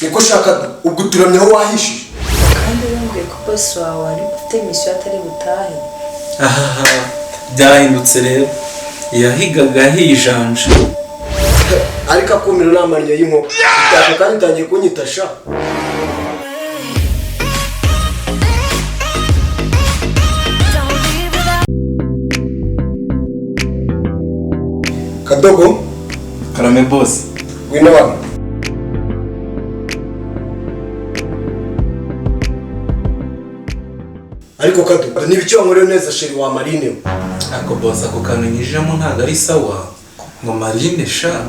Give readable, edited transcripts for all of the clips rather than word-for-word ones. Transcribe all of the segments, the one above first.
Niko shaka ubwo uturamye aho wahishije. Kandi wambwiye ko boss wawe ari ufite mission atari butahe. Ahaha, byahindutse rero, yahigaga hijanja. Ariko akumiro ni amannyo y'inkoko. Itaka kandi utangiye kunyita sha. Kadogo. Karame boss. Ngwino hano. Ariko Kadogo, niba icyo wankoreye neza chéri wa Marine we. Ako boss, ako kantu nyijemo ntabwo ari sawa ngo Marine sha.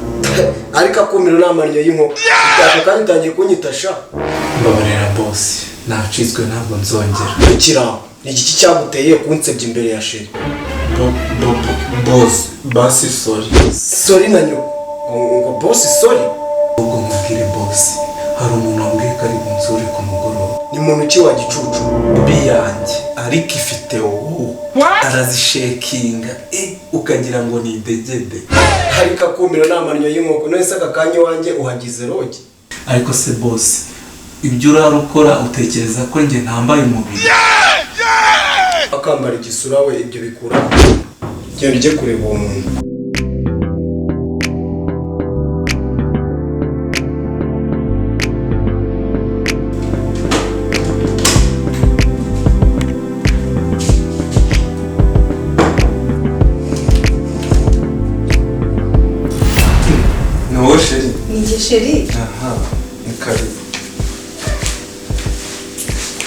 Ariko akumiro ni amannyo y'inkoko. Itaka kandi utangiye kunyita sha. Mbabarira boss, nacitswe ntabwo nzongera. Rekera, ni igiki cyaguteye kunsebya imbere ya chéri? Boss, basi sorry. Sorry na nyoko. Ngo boss sorry? Ubwo nkubwire boss, hari umuntu wambwiye ko ari bunsure ku mugoroba. Ni muntu ki wa gicucu? Bi yanjye ariko ifite wowe arazishekinga ukagira ngo ni idegede. Ariko akumiro ni amannyo y'inkoko. None se aka kanya iwanjye uhagize roge? Ariko se boss, ibyo urara ukora utekereza ko njye ntambaye umubiri? Akambara igisura we ibyo bikura. Genda ujye kureba uwo muntu. Ni wowe chéri? Ni njye chéri. Aha, ni karibu.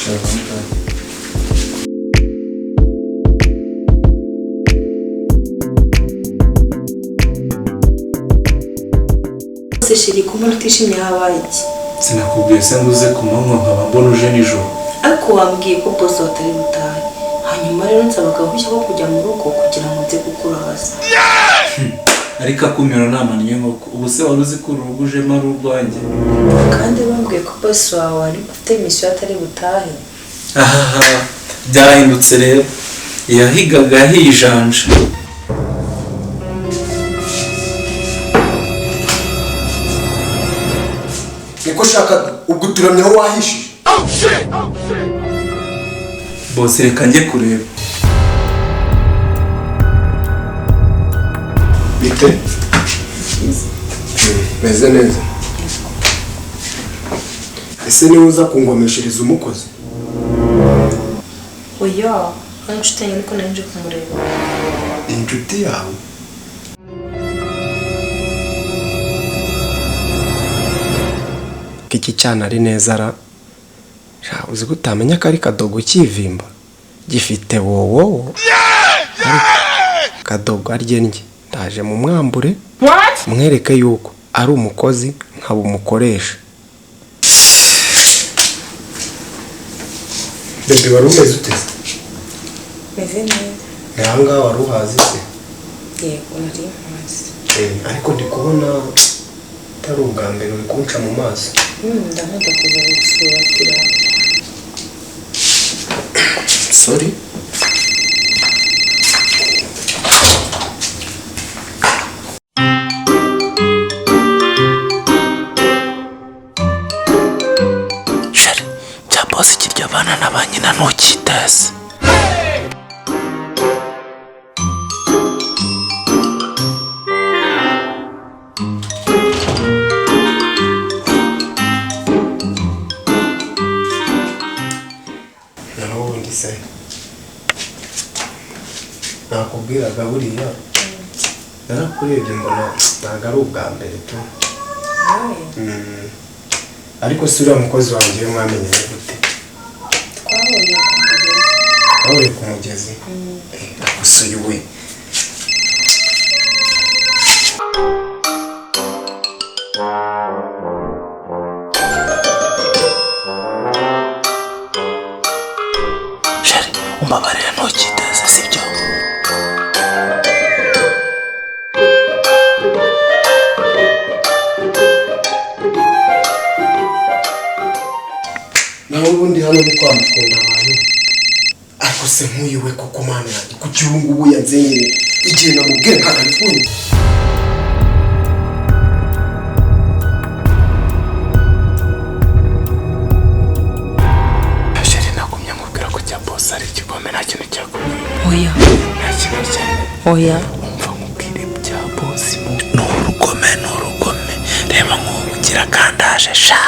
Shaka mukanya. Se chéri, kumbona utishimye habaye iki? Sinakubwiye se ngo uze ku manywa nkaba mbona uje nijoro? Ariko wambwiye ko boss wawe atari butahe. Hanyuma rero nsaba agahushya ko kujya mu rugo kugira ngo nze gukuraza. Ariko akumiro ni amannyo y'inkoko. Ubu se wari uzi ko uru rugo ujemo ari urwanjye? Kandi wambwiye ko boss wawe ari ufite mission atari butahe. Ahaha, byahindutse rero, yahigaga hijanja. Niko shaka ubwo uturamye aho wahishije. Boss, reka njye kureba. Bite? Meze neza. Ese niwe uza kungomeshereza umukozi? Oya, nta nshuti yanjye niko nari nje kumureba. Inshuti yawe? Iki cyana ari neza ra. Uzi ko utamenya ko ari Kadogo kivimba? Gifite wowowo. Kadogo arye ndye. Ndaje mu mwambure. Mwereke yuko ari umukozi nkaba umukoresha. Bebe, wari umeze ute? Meze neza. Aha ngaha wari uhazi se? Yego, nari mpazi. Ariko ndi kubona atari ubwa mbere uri kunca mu maso. Ndakunda kuza gusura kira. Sorry. Chéri, cya boss kirya abana na ba nyina ntukiteze. Naho ubundi se nakubwiraga buriya narakurebye mbona ntabwo ari ubwa mbere tu. Ariko si uriya mukozi wanjye we mwamenyanye gute? Twahuriye ku mugezi. Twahuriye ku mugezi? Agusuye we. Chéri, umbabarira ntukiteze, sibyo? Naho ubundi hano ni kwa mukunda abantu. Ariko se nk'uyu we koko mana yanjye, kuki ubu ngubu yanzenyere igihe namubwiye ntabwo ari kunyumva? Oya. Nta kibazo cyane. Oya. Umva nkubwire, bya boss ni urugome, ni urugome. Reba nk'ubu ngira kandaje sha.